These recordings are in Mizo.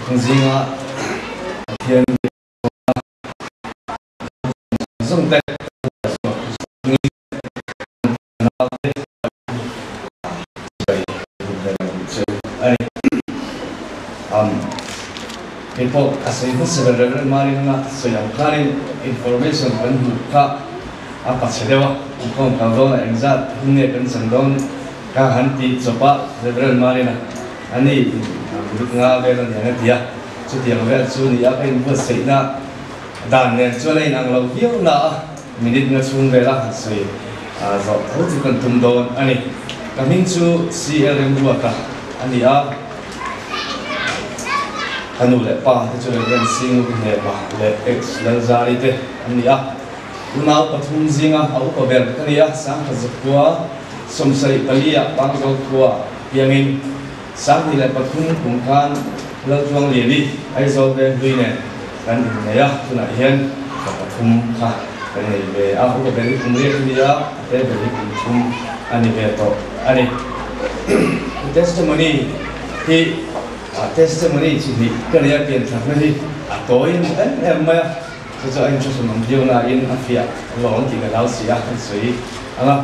Chung zinga Pathian biakna zawng zawng te naute chibai che a ni. Kei pawh a sawi hmasa ber Rev. Maringa sawi ang khanin information kan hmuh kha a pachhe deuh a, inkhawm kal dawnah engzat hun nge kan chan dawn ka han ti chawp a, Rev. Marina a ni minute nga vel a niang a ti a, chutiang vel chu ni a ka inbuatsaihna dan nen chuan a inang lo viau na a, minute nga chhung vela han sawi zawh tho chu kan tum dawn a ni. Ka hming chu CL Remruata a ni a, ka nu leh pa te chu Rev. Singh Hnema leh X Lalzari te an ni a, unau pathum zinga a upa ber ka ni a, Sangkhat Zakhua 74 ah Pangzawl khua piangin 2003 kum khan Laltluang Liani Aizawl veng hlui nen kan innei a, tunah hian fa pathum kha kan nei ve a, upa ber hi kum riat a ni a, a te ber hi kum thum a ni ve tawh a ni. Testimony hi testimony chi hnih ka nei a, piantharna hi a tawi em em mai a, chu chu a inhresawn awm viau nain a fiah lawm tih ka hlau si a, kan sawi ang a.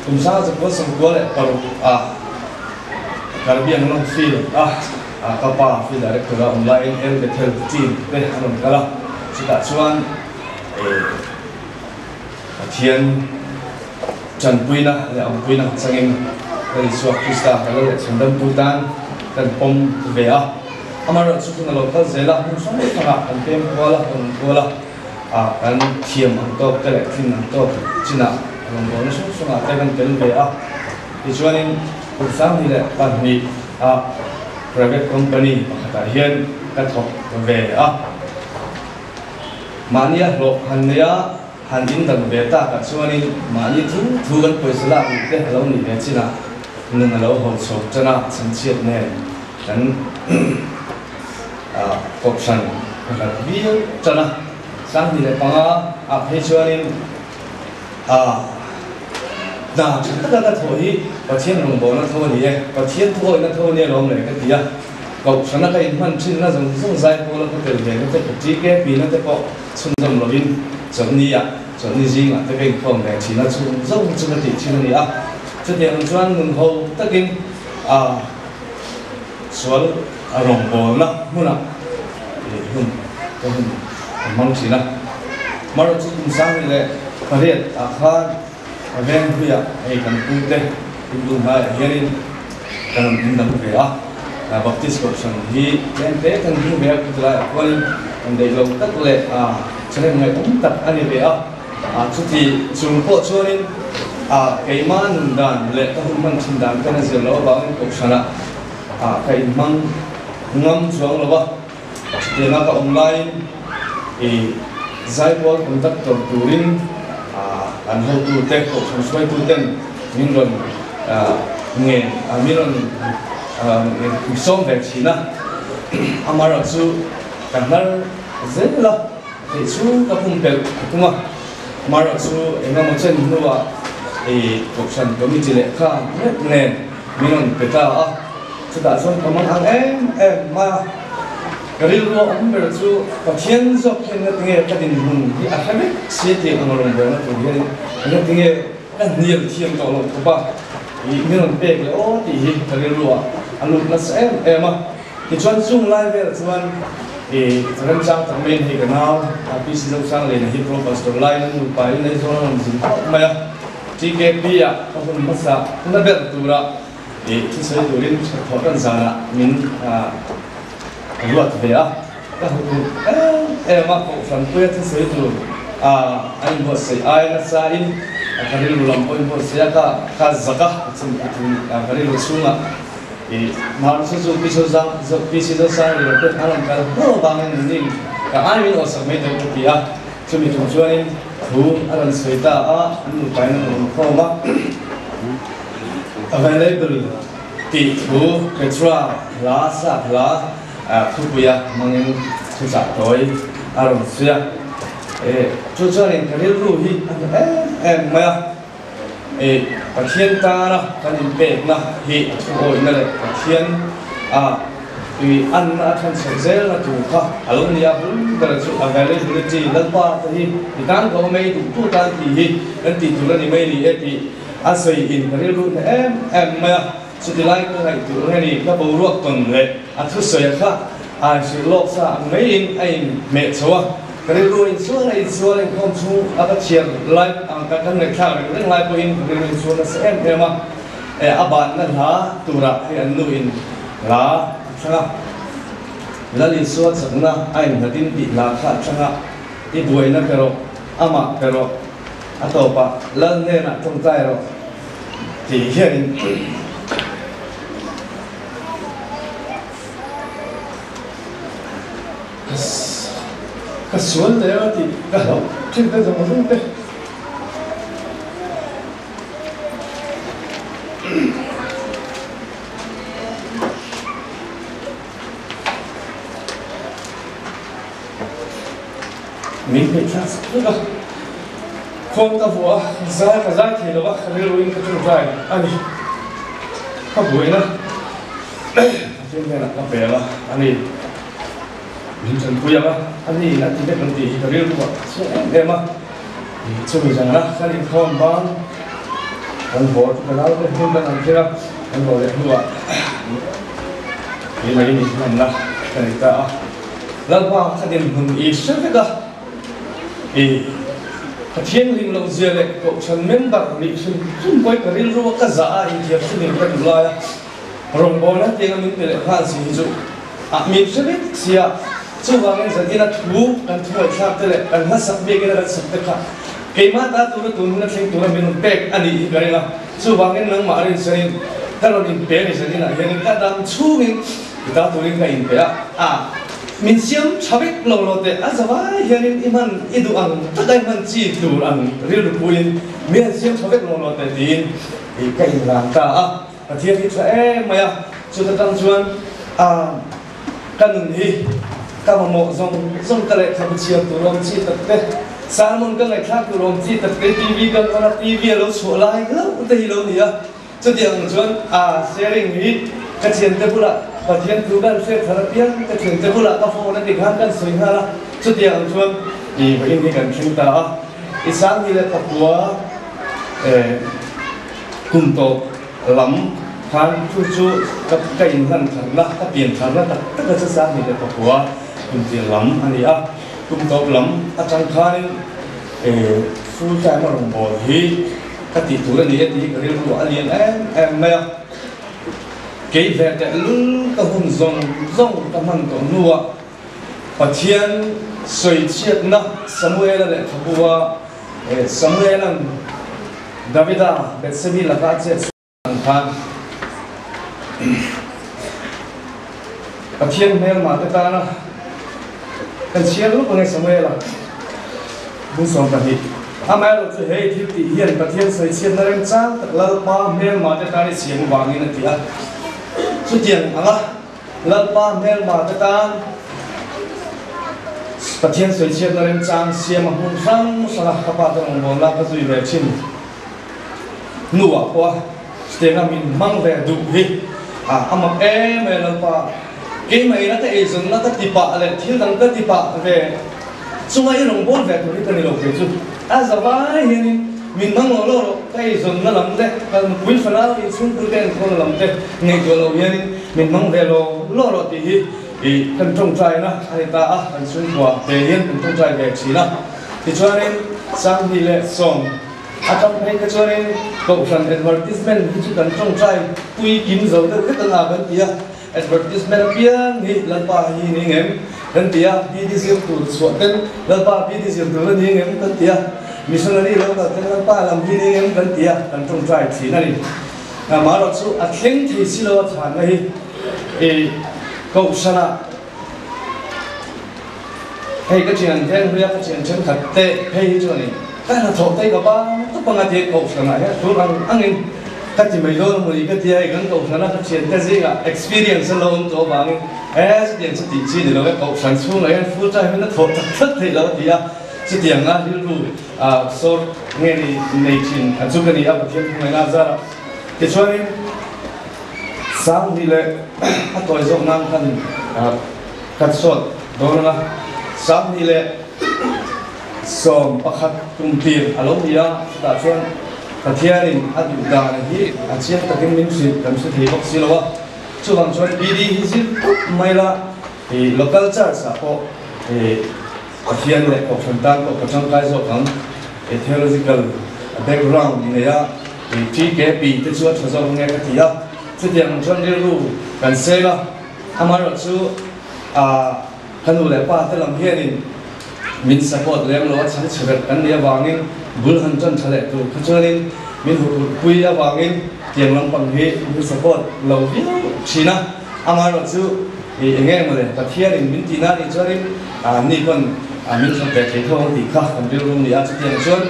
Kum 1996 ah Karbiang Long Field a ka pa Field Director a awm laiin El Bethel team te an rawn kal a, chutah chuan Pathian tanpuina leh awmpuina changin Lal Isua Krista ka lo leh chhandamtu tan kan pawm ve a. Amaherawhchu hun a lo kal zel a, hmun hrang hrangah kan pem kual a, kan rawn kual a. A kan thiam ang tawk te leh tling ang tawk chinah rawngbawlna hrang hrangah te kan tel ve a. Tichuanin kum 2002 ah private company pakhatah hian ka thawk ve a. Mahnia hlawh han nei a, han indan ve takah chuanin mahni thu thu kan pawisa lak luh te a lo nih ve chinah nun a lo ho chho tan a, chhanchhiat nen kan Kohhran pakhat viau tan a, 2005 ah phei chuanin hna tha taka ka thawh hi Pathian rawngbawlna tho a ni e, Pathian thuawihna tho a ni alawm le ka ti a, Kohhrana ka inhman thinna zawng zawng zai pawla ka tel ve na te ka TKP na te pawh chhunzawm lovin chawlhni ah chawlhni zingah te ka inkhawm ve thin a, chung zawng chu ka tih thin a ni a, chutiang chuan nun ho takin Sual a rawngbawlna hmunah ih hun ka hun ka hmang thin a. Marawh chu kum 2008 ah khan ka veng hluiah hei kan pu te in bul hnaiah hianin kan rawn indang ve a. Baptist Kohhran hi tlem te kan hmu ve a, khawtilaiah khuanin kan daih lo tak leh chhahnem ngaihawm tak a ni ve a. Chuti chung pawh chuanin keimah nun dan leh ka hun hman thin dan ten a zir loh avangin Kohhranah ka inhmang ngam chuang lo a. Chutianga ka awm laiin Zaipawl conductor turin an hotute, Kohhran hruaituten min rawn ngen, min rawn sawm ve thin a. Amaherawhchu ka hnar zel a. Theih chu ka pumpelh a tum a, amaherawh chu eng emaw chen hnuah i Kohhran Committee lehkha meuh nen min rawn pe ta a, chutah chuan ka mang ang em em mai a, ka rilru a awm ber chu Pathian zawk hian ngatinge ka dinhmun hi a hre vek si tih ang rawngbawlna tur hianin ngatinge ka hnial thiam tawh loh khawp a, i min rawn pek leh aw tih hi ka rilru ah a lut nasa em em a. Tichuan chung lai vel chuan i remchang tak maiin hei ka nau PC Zosangliana hi Pro Pastor laiin a nupa in Aizawl a rawn zin khawp mai a, TKP ah ka hun hmasa na ber tura i thusawi turin thawh tan zanah min ruat ve a, ka huphurh em em a, Kohhranpuia thusawi tur a inbuatsaih ai nasa in ka rilru lam pawh inbuatsaih a, ka zak a, ka rilru chhungah. I hmar chu chu Pi Zozang Pi Si Zosang leh te an rawn kal hlauh avangin an ning ka ai min awhsak mai deuh ka ti a, chumi tum chuanin thu a rawn sawi ta a, an nupain an rawn khawm a, available tih thu Petra hla sap hla thupuia hmangin thuchah tawi a rawn sawi a, chu chuanin ka rilru hi a hmu em em mai a. I Pathian tana kan inpekna hi a thuawihna leh Pathian a I anna a than chhoh zel na tur kha a lo ni a, bul ber chu availability, Lalpa te hi i tan ka awm e, i duhtu tan tih hi kan tih tur a ni mai ni e tih a sawi in ka rilru hneh em em mai a. Chuti lai ka ngaihtuah nge ni, ka boruak tawn leh a thusawi a kha a inhrilh lawk sa ang maiin a inhmeh chho a, ka rilru insual a insual inkhawm chhung a ka chhiar lai ang ka kan ngaihthlak reng reng lai pawhin ka rilru insual nasa em em a, eh a banna hla turah hei an nu in hla a thlang a, Lal Isua chakna a innghatin tih hla kha a thlang a, i buaina pe rawh, amah pe rawh, a tawpah Lal hnenah tawngtai rawh. Tih hianin ka sual teh a tih ka hlauh thin te zawng zawng te. Min hmeh thlak sak vek a, phone ka vuah a, zai ka zai thei lo a, ka rilruin ka tawngtai a ni. Ka buaina Pathian hnenah ka pel a, a ni min tanpui ang a, a ni a ti vek ang tih hi ka rilruah a chhiat em em a. Chumi zana kan inkhawm bang kan haw chu ka naute hmun kan ang thin a, kan haw leh hnuah keimah in inhmanna ka nei ta a. Lalpa ka dinhmun i hre vek a, i ka thianghlim loh zia leh kohhran member nih hrim hrim pawhin ka rilru a ka zah a inthiam hrim in ka duh lai a, rawngbawlna tianga min pe leh nghal si hi chu ah min hre vek sia, chuvangin zanin a thu kan thu ngaihthlak te leh kan hlasak biakin a kan sak te kha keimah ta tura tun hun a thleng tura min rawn pek a nih hi ka ring a, chuvangin nangmah rinsanin ka rawn inpe a ni zaninah hianin ka dam chhungin I ta turin ka inpe a, a min siam tha vek lo lo teh a zavai hianin i hman i duh ang taka i hman chi tur ang rilru puiin min han siam tha vek lo lo teh tiin i ka inlan ta a, Pathian hi tha em mai a, chuta tang chuan a ka nun hi ka mamawh zawng zawng ka lehkhabu chhiar tur awm chi tak te, sermon ka ngaihthlak tur awm chi tak te, TV kan hman a, TV a lo chhuah lai hlauh te hi lo ni a. Chutiang chuan a sharing hi ka thiante bulah Pathian thu kan hriat thar apiang ka thiante bulah ka phone a ti khan kan sawi nghal a, chutiang chuan i vawiin hi kan thleng ta a, i Sanghi leh Pakua kum tawp lam khan chu chu ka ka inhlan tharna ka pian tharna tak tak a chu Sanghi leh Pakua kum tir lam a ni a, kum tawp lam atang khanin full time a rawn bawl hi. Ka tih tur a ni e tih hi ka rilru a lian em em mai a. Kei ve teh lul ka hun zawng zawng ka hman tawh hnuah Pathian sawichhiatna Samuela lehkhabua Samuela'n Davida Bethsebi laka a chet ang khan Pathian hmelmah te tana kan chhiar lup ang e Samuela bung 12. Amaherawh chu hei thil tih hian Pathian sawichhiatna remchang tak Lalpa hmelmah te tan i siam avangin a ti a. Chutiang anga Lalpa hmelmah te tan Pathian sawichhiatna remchang siam a hmun hrang hranga ka pa te rawngbawlna ka zui ve thin. Hnuah pawh a chutianga min hmang ve duh hi a mak em em Lalpa, keimah ina ka eizawnna ka ti pah leh thil dang ka ti pah ve chunga i rawn bawl ve tur hi ka ni lo kei chu a zavai hianin min hmang lo lo rawh ka eizawnna lam te ka nupui fanau inchhungpui ka enkawlna lam te ngaihtuah lo hianin min hmang ve lo lo rawh tih hi i kan tawngtaina a ni ta a, kan chhungkua te hian kan tawngtai ve thin a tichuanin Sanghnih leh Sawm. A tang phei kha chuanin Kohhran advertisement hi chu kan tawngtai pui kim zo deuh vek anga kan ti a, advertisement apiang hi Lalpa hi ni ngem kan ti a, BD zir tur chhuah ten Lalpa BD zir tur a ni ngem kan ti a, missionary lo kal ten Lalpa lam hi ni ngem kan ti a, kan tawngtai thin a ni. Amaherawh chu a thleng thei si lo a chhanna hi i Kohhranah Hei ka thian veng hluia ka thian thenkhat te phei hi chuan in ka hnathawh te hi ka bang tawp anga tia kohhran ah hian tur ang angin ka ti mai dawn a mawni ka tia hei kan kohhran a ka thian te zingah experience a lo awm tawh avangin he chutiang chu tih chi ni lo e kohhran chhungah hian full time in a thawh tak tlat theih lo a ti a chutianga rilru ah sawr nge ni nei thin a chu ka ni a Pathian hmangaihna a zar a tichuanin. Sanghnih leh a tawi zawk nan khan ka chhuat dawn ang a, 2011 kum tir a lo ni a, chutah chuan Pathianin a duh dan hi a chiang takin min hrilh kan hre thei bawk si lo a, chuvang chuan BD hi zir tawp mai la, local church ah pawh Pathian leh Kohhran tan pawh ka tangkai zawk ang, theological background nei a TKP te chu a tha zawk ange ka ti a, chutiang ang chuan rilru kan seng a, amaherawhchu ka nu leh pa te lam hianin min support lem lo a, chhang chhe ber kan nih avangin bul han tan tha leh tur kha chuanin min huphurhpui avangin tiang lampang hi min support lo viau thin a, amaherawhchu I eng nge mawle, Pathianin min tihna anih chuanin ni pawn min thawk ve thei tho ang tih kha kan rilru ni a, chutiang chuan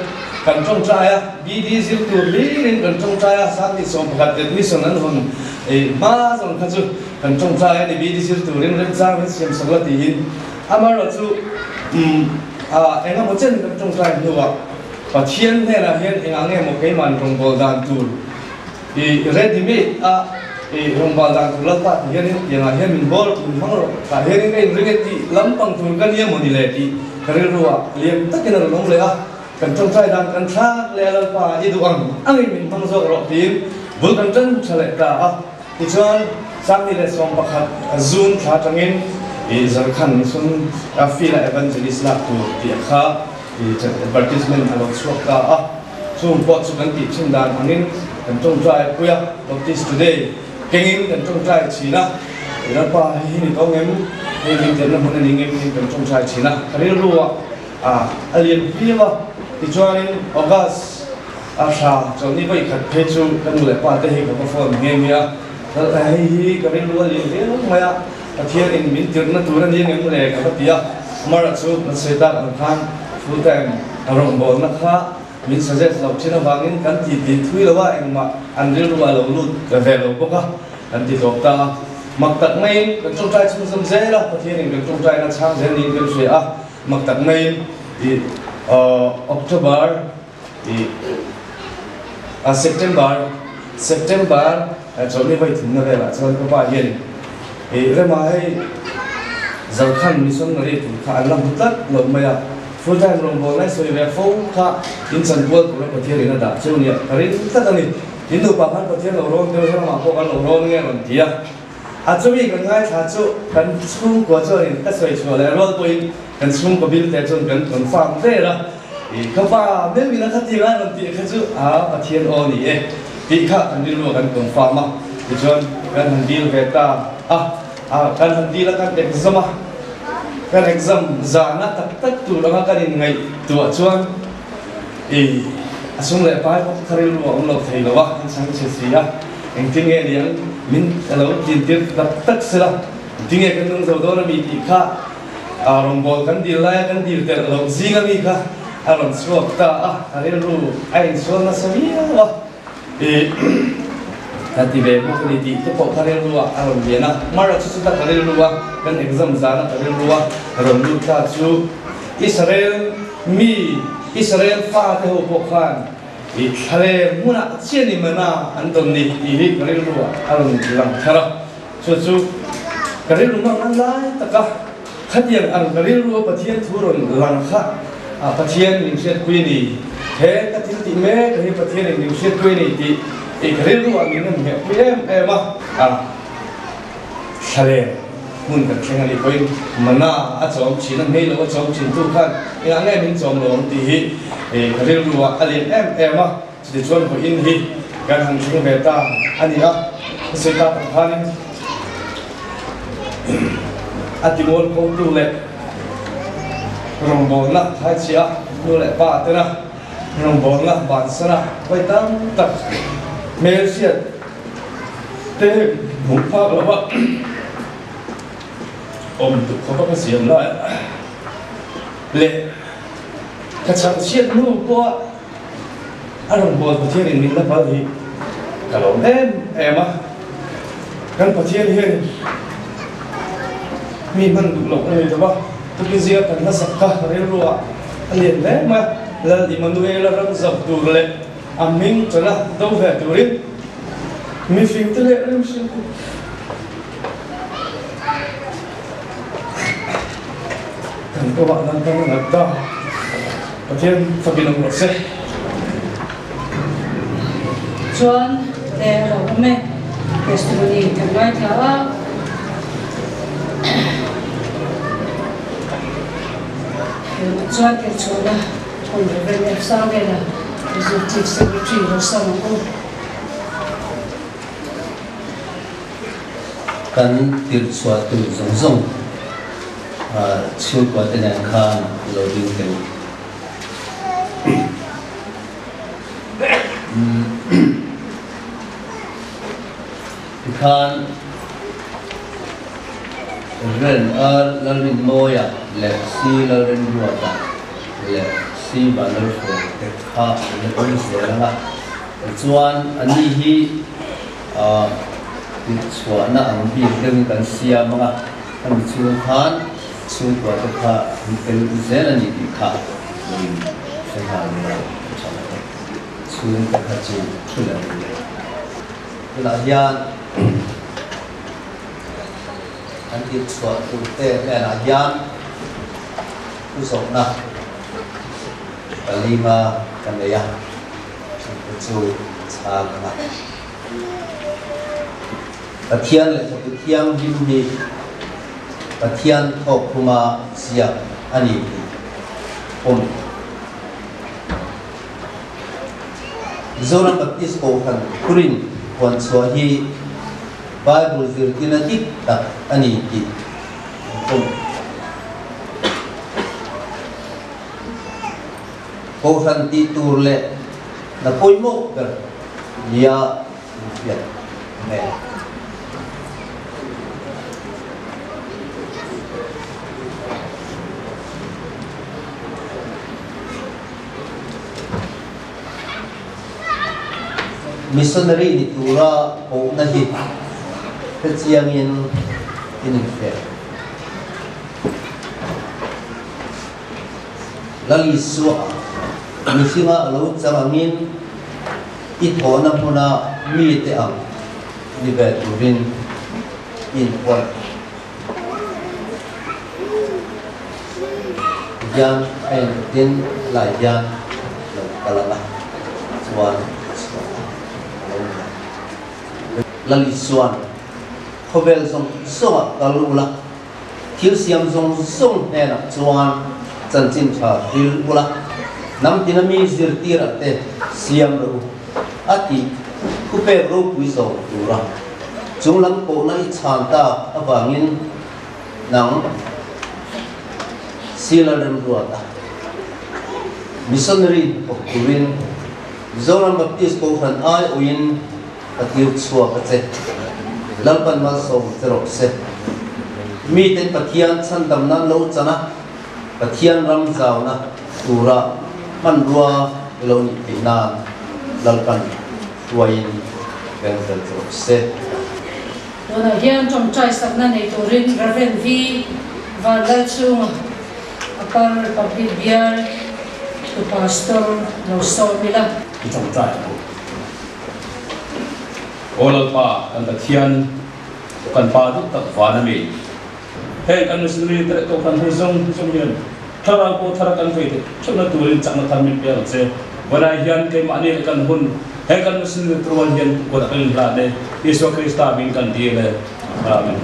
kan tawngtai a, BD zir tur hlirin kan tawngtai a, 2011 admission an hawn hma zawng kha chu kan tawngtai a ni, BD zir turin remchang min siam sak la tiin, amaherawhchu eng emaw chen kan tawngtai hnuah Pathian hnenah hian engah nge maw keimahni rawngbâwl dan tur I ready made a i rawngbal dan tur lalpa ti hianin tiangah hian min bawl min hmang rawh tah hianin ka inring e tih lampang tur ka nia mawni le tih ka rilru ah lian takin a rawn awm leh a, kan tawngtai dan kan thlak leh a lalpa i duh ang angin min hmang zawk rawh tiin bul kan tan tha leh ta a. Tichuan 2011 June thla atangin i Zarkhan mission field a evangelist lak tur tih a kha i advertisement a lo chhuak ta a. Chung pawh chu kan tih thin dan angin kan tawngtai pui a, Baptist Today kengin kan tawngtai thin a, i Lalpa hei hi ni tawng em, hei min tirna hmun a ni ngem tiin kan tawngtai thin a, ka rilru ah a lian viau a, tichuanin August a hra chawlhni vawi khat phei chu ka nu leh pa te hi ka va phone nghe nghe a, hei hi ka rilru a lian viau mai a, Pathianin min tirna tur a ni ngem le ka va ti a, Amara chu kan sawi tak ang khan full time rawngbawlna kha min suggest loh thin avangin kan ti ti thui lo a, engmah an rilru a lo lut ve lo bawk a, kan ti hlawp ta a. Mak tak maiin kan tawngtai chhunzawm zel a, Pathianin kan tawngtaina chhang zel niin kan hria a, mak tak maiin i October i September September chawlhni vawi thumna velah chuan ka pa hian i rema hei Zarkhan missionary tur kha an la hmu tlat lo mai a, full time rawngbawlna i sawi ve fo kha in chanpual tura Pathian in a dah chu nia ka ring tlat a ni. In nupa khan Pathian lo rawn deuh helamah pawh kan lo rawn nge rawn ti a, a chumi kan ngaithla chu kan chhungkua chuanin ka sawi chhuah leh rual pawhin kan chhungkaw bil te chuan kan confirm vel a, i ka pa meuhin a kha ti ngai rawn tih kha chu a Pathian aw ni e tih kha kan rilru ah kan confirm a, tichuan kan han deal ve ta a. A kan han dil a kan exam a, kan exam zahna tak tak tur anga kan inngaihtuah chuan i a sum leh pai bawk kha rilru a awm lo thei lo a, kan chhang chhe si a, engtin nge niang min a lo tintir tak tak sela, engtin nge kan nung zo dawn ami tih kha a rawngbâwl kan dil laia kan dil telh loh zing ami kha a rawn chhuak ta a, a rilru a insual nasa viau a. I ka ti ve bawk a ni tih te pawh ka rilru ah a rawn lian a, Mara chu chuta ka rilru a, kan exam zan a ka rilru a rawn lut ta chu Israel mi, Israel fa te ho pawh khan i thlalem hmunah chiah ni mana an dawn ni tih hi ka rilru ah a rawn lang thar a, chu chu ka rilru hmang an lai tak a, khatiang ang ka rilru a Pathian thu rawn lang kha a Pathian min hriatpui a ni, he ka thil tih mek hi Pathianin min hriatpui a ni tih i ka rilru ah min rawn hmehpui em em a. A thlalem hmun kan thleng a nih pawhin mana a chawm thin a, hmei lo a chawm thin tu khan engah nge min chawm lo ang tih hi ka rilru ah a lian em em a, chutichuan vawiin hi kan han thleng ve ta a ni a, ka sawi tak ang khanin a timual pawltu leh rawngbawlna thaichhia nu leh pa tena rawngbawlna bansana vawi tam tak hmelhriat te hmuh phak lova awm duh khawpa ka siam lai leh ka chhangchhiat hnu pawha A rawngbâwl Pathianin min la pal hi ka lawm em em a. Kan Pathian hian mi hman duh loh a nei lo va, tukin zinga kan hmasak kha rilru ah a lian hle mai a. Lal Immanuela ram zauh tur leh a hming tana do ve turin. Mifingte leh remhriate. Kan kawngah nan kan ngat ta. Pathian fakin awm rawh se. Chuan le a lo awm e. Testimony kan ngaithla a. Chuan tirchhuahna hun Rev. F. Sangvela, Mizo Chief Secretary Rosang ang u. Kan tirchhuah tur zawng zawng chhungkua te nen khan lo ding teh u. Tikhan Ren A Lalrinmawia leh Si Lalrinruata leh Si Vanlalhruaia te kha an la awm zel ang a, tichuan ani hi tihchhuahna ang bik deuhin kan siam ang a, khami chhung khan chhungkua te kha an tel zel a ni tih kha lo in hre nghal nia ka tha ngawt a, chhungte kha chu thu leh ang le. Tunah hian an tirchhuah turte hnenah hian thu zawhna palinga ka nei a, chungte chu chhang ang a. Pathian lehkhabu thianghlim hi Pathian thawkkhuma ziak a ni tih pawm. Mizoram Baptist Kohhran Thurin huan chhuah hi Bible zirtirna dik tak a ni tih an pawm. Kohhran tih tur leh hna pawimawh ber nia inhriat mek. Missionary ni tura kohna hi hrechiangin in inhriat. Lal Isua mihringa a lo chang angin i thawhna hmuna mite ang ni ve turin i inpawlh. Hian a intin lai hian lo kal ang a, chuan chhuah a lo ni ang. Lal Isua'n khawvel zawng zawngah kal ula, thil siam zawng zawng hnenah chuan chanchin tha hril ula, hnam tina mi zirtirah te siam rawh u, a tih thupek ropui zawng tura chung lam pawhna i chhan tak avangin nang Sila Remruata Missionary hnathawk turin Mizoram Baptist Kohhran aiawhin ka tir chhuak a che. Lalpan malsawm che rawh se. Miten Pathian chhandam nan lo chan a, Pathian ram zauna tura hmanrua i lo nih theih nan Lalpan hruaiin veng tel che rawh se. Tunah hian tawngtai sakna nei turin Rev. V. Vanlalchhunga, Upper Republic Bial tu Pastor lo sawm ila. I tawngtai ang u. Aw Lalpa, kan Pathian, kan Pa duh tak van a mi. Heng kan missionary te leh kohhran ho zawng zawng hian thlarau pawh thar a kan vei theih theuhna turin chakna thar min pe ang che. Vanai hian keimahni leh kan hun heng kan missionary te rual hian kut kan inhlan e. Isua Krista min kan dil e. Amen.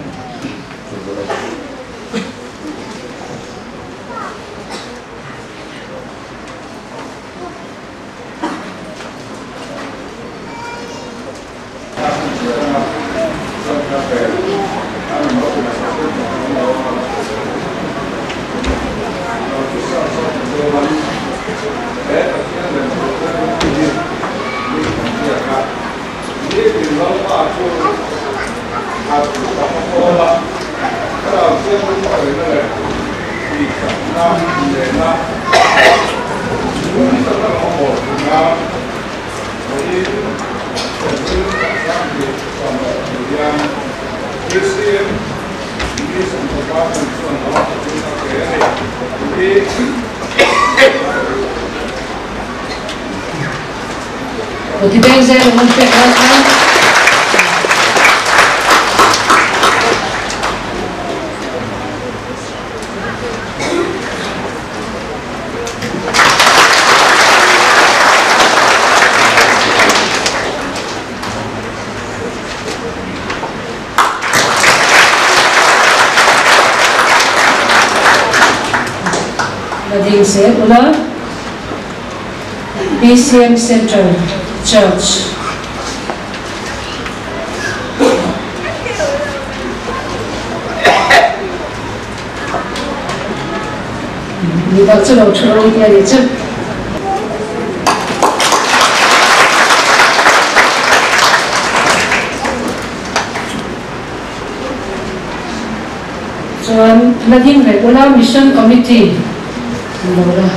Kut i beng zel ang an pek lai khan. La ding zel ula BCM Central Church. Midang chu lo thu rawng tih a nih chu. Chuan la ding ve ula Mission Committee lo la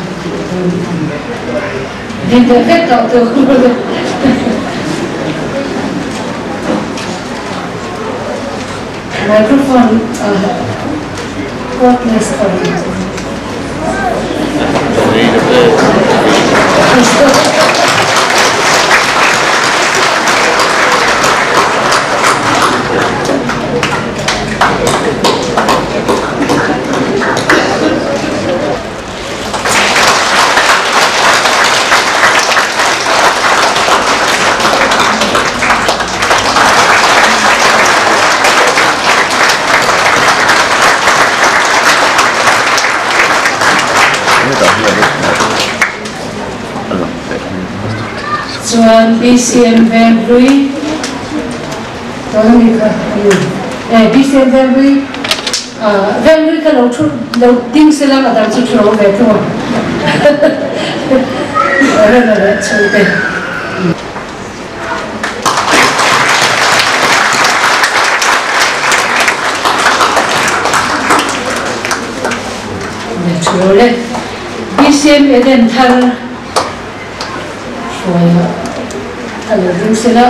ding deuh hlek tawh tur. Microphone cordless a rawn. Chuan BCM Venghlui tuna mi kha a ni e BCM Venghlui Venghlui kha lo thu lo ding sela a dang chu thu lo ve thung a rem a leh chhungte. Thu le BCM Eden thar hruaia a lo ding sela.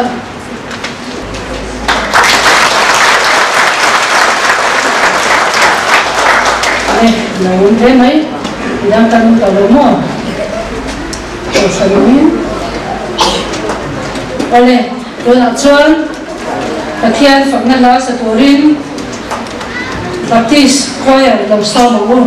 Le lo awm hle mai midang kan awm tawh lo maw kohhran awmin awle tunah chuan Pathian fakna hla sa turin Baptist Choir lo sawm ang u.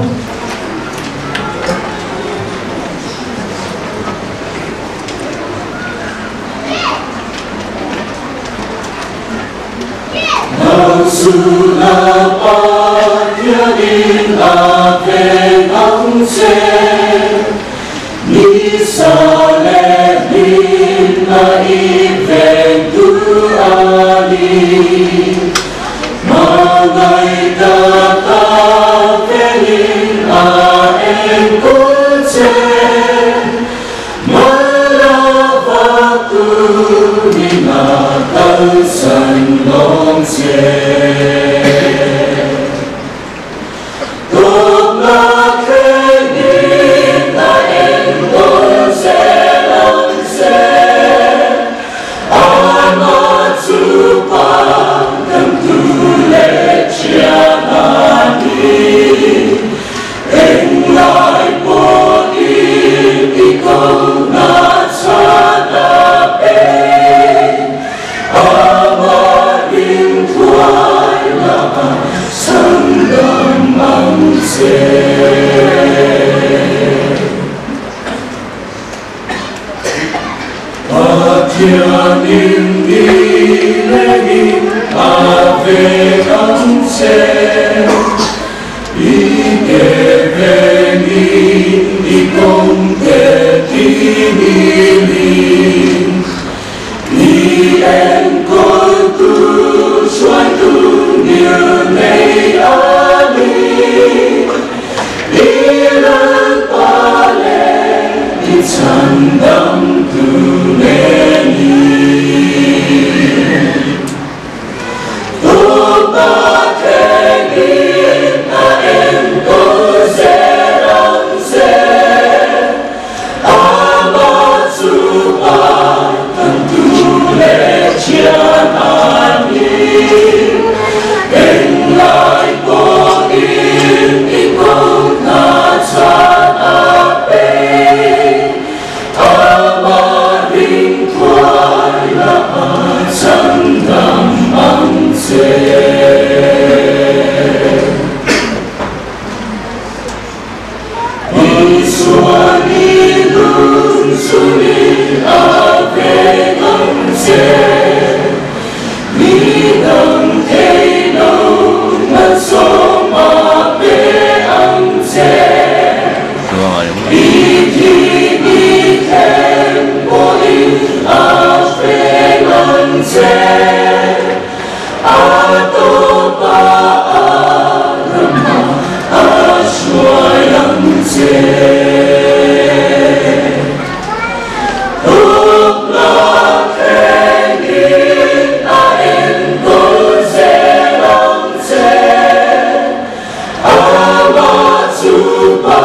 Chu pa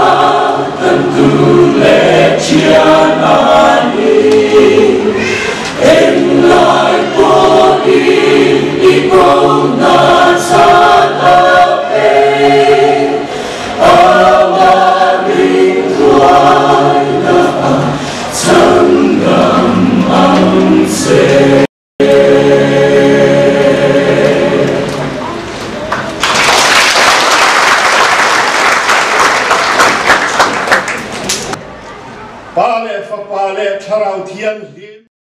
kan tu leh thian a ni. Englai pawhin i kohna chhan a pe, amah ring thuaina ah chhandam ang che. Pa leh Fapa leh Thlarau Thianghlim.